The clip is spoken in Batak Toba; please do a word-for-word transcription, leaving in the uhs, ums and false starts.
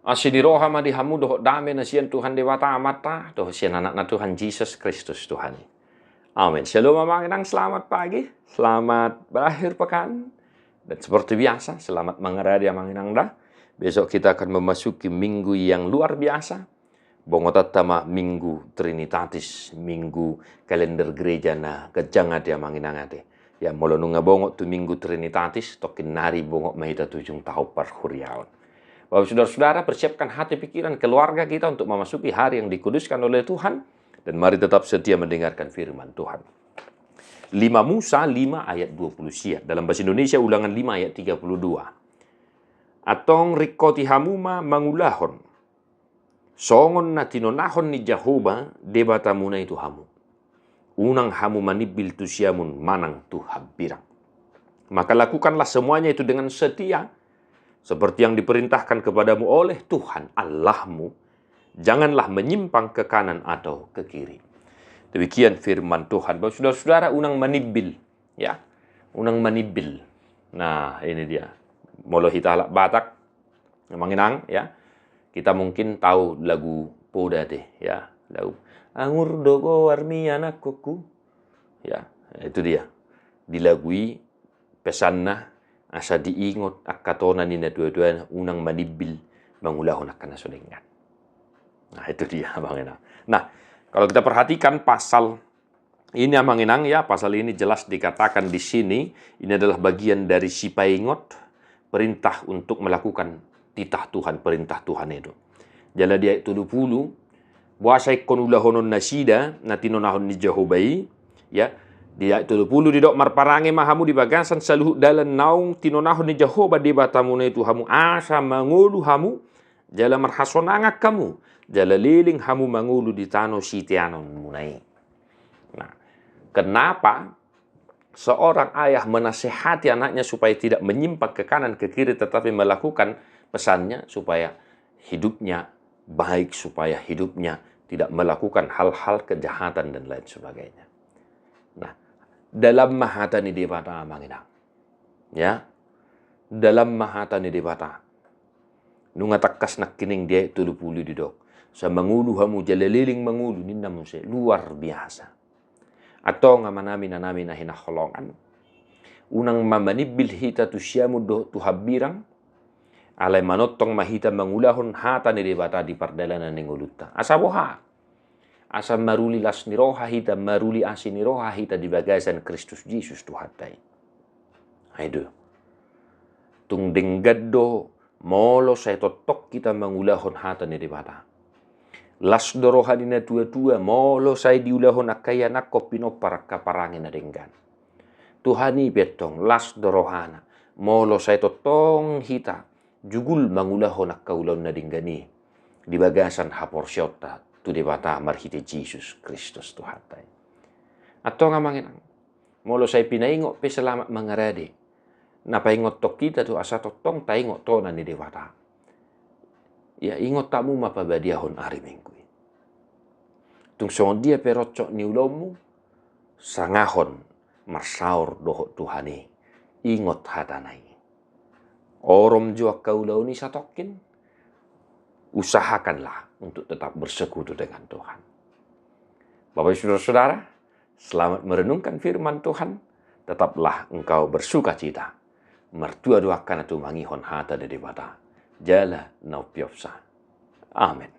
Asi ni roha ma di hamu dohot dame na sian Tuhan Debata Amanta dohot sian Anakna Tuhan Jesus Kristus Tuhan i. Amin. Shalom amang inang, selamat pagi, selamat berakhir pekan. Dan seperti biasa, selamat mangarade amang inang da. Besok kita akan memasuki minggu yang luar biasa. Bongot hata ma Minggu Trinitatis, minggu kalender gereja na ganjang ate amang inang ate. Ya, molo nunga bongot tu Minggu Trinitatis, tongkin nari bongot ma hita tu ujung taon parhuriaon. Bapak saudara-saudara, persiapkan hati pikiran keluarga kita untuk memasuki hari yang dikuduskan oleh Tuhan. Dan mari tetap setia mendengarkan firman Tuhan. Lima Musa lima ayat dua puluh sia. Dalam bahasa Indonesia, Ulangan lima ayat tiga puluh dua. Antong ringkoti hamu ma mangulahon songon na tinonahon ni Jahowa Debatamuna i tu hamu. Unang hamu manimbil tu siamun manang tu hambirang. Maka lakukanlah semuanya itu dengan setia, seperti yang diperintahkan kepadamu oleh Tuhan Allahmu. Janganlah menyimpang ke kanan atau ke kiri. Demikian firman Tuhan. Bapak saudara-saudara, unang manimbil, ya. Unang manimbil. Nah, ini dia. Molo hita halak Batak, amang inang, ya. Kita mungkin tahu lagu Poda te, ya. Lagu Angur do goar mian angkokku. Ya, itu dia. Di lagu i pesanna asa diingot angka tona ni natuatuana, unang manimbil mangulahon angka na so denggan. Nah, itu dia amang inang. Nah, kalau kita perhatikan pasal ini amang inang, ya, pasal ini jelas dikatakan di sini, ini adalah bagian dari sipaingot perintah untuk melakukan titah Tuhan, perintah Tuhan i do. Jala di ayat tolu pulu, boasa ingkon ulahonon nasida na tinonahon ni Jahowa i, ya. Di ayat tolu pulu didok, marparange ma hamu di bagasan saluhut dalan naung tinonahon ni Jahowa Debatamuna i tu hamu, asa mangolu hamu, jala marhasonangan hamu, jala leleng hamu mangolu di tano siteanonmuna i. Nah, kenapa seorang ayah menasehati anaknya supaya tidak menyimpang ke kanan ke kiri, tetapi melakukan pesannya supaya hidupnya baik, supaya hidupnya tidak melakukan hal-hal kejahatan dan lain sebagainya. Nah, dalam ma hata ni Debata amang inang. Ya. Dalam ma hata ni Debata. Nunga tangkas nangkining di ayat tolu pulu didok, asa mangolu hamu jala leleng mangolu ninna muse, luar biasa. Antong amanami, inanami na hinaholongan, unang ma manimbil hita tu siamun dohot tu hambirang, alai manongtong ma hita mangulahon hata ni Debata di pardalanan ni ngolunta. Asa boha? Asa maruli las ni roha hita, maruli asi ni roha hita di bagasan Kristus Jesus Tuhanta i. Ai do. Tung denggan do molo sai tongtong hita mangulahon hata ni Debata. Las do roha ni natuatua molo sai diulahon angka ianakhon pinompar angka parange na denggan. Tuhan i pe antong las do rohana molo sai tongtong hita jugul mangulahon angka ulaon na denggan i di bagasan haporseaonta tu Debata marhite Jesus Kristus Tuhanta i. Antong amang inang, molo sai pinaingot pe selamat mangarade, na paingothon hita tu asa tongtong taingot tona ni Debata. Ya, ingot hamu ma pabadiahon ari Minggu i. Tung songon dia pe roncok ni ulaonmu, sangahon marsaor dohot Tuhan i, ingot hatana i. Orom jo angka ulaon i satongkin, usahakanlah untuk tetap bersekutu dengan Tuhan. Bapak saudara-saudara, selamat merenungkan firman Tuhan. Tetaplah engkau bersukacita. Martua do angka na tumangihon hata ni Debata jala na umpeopsa. Amen.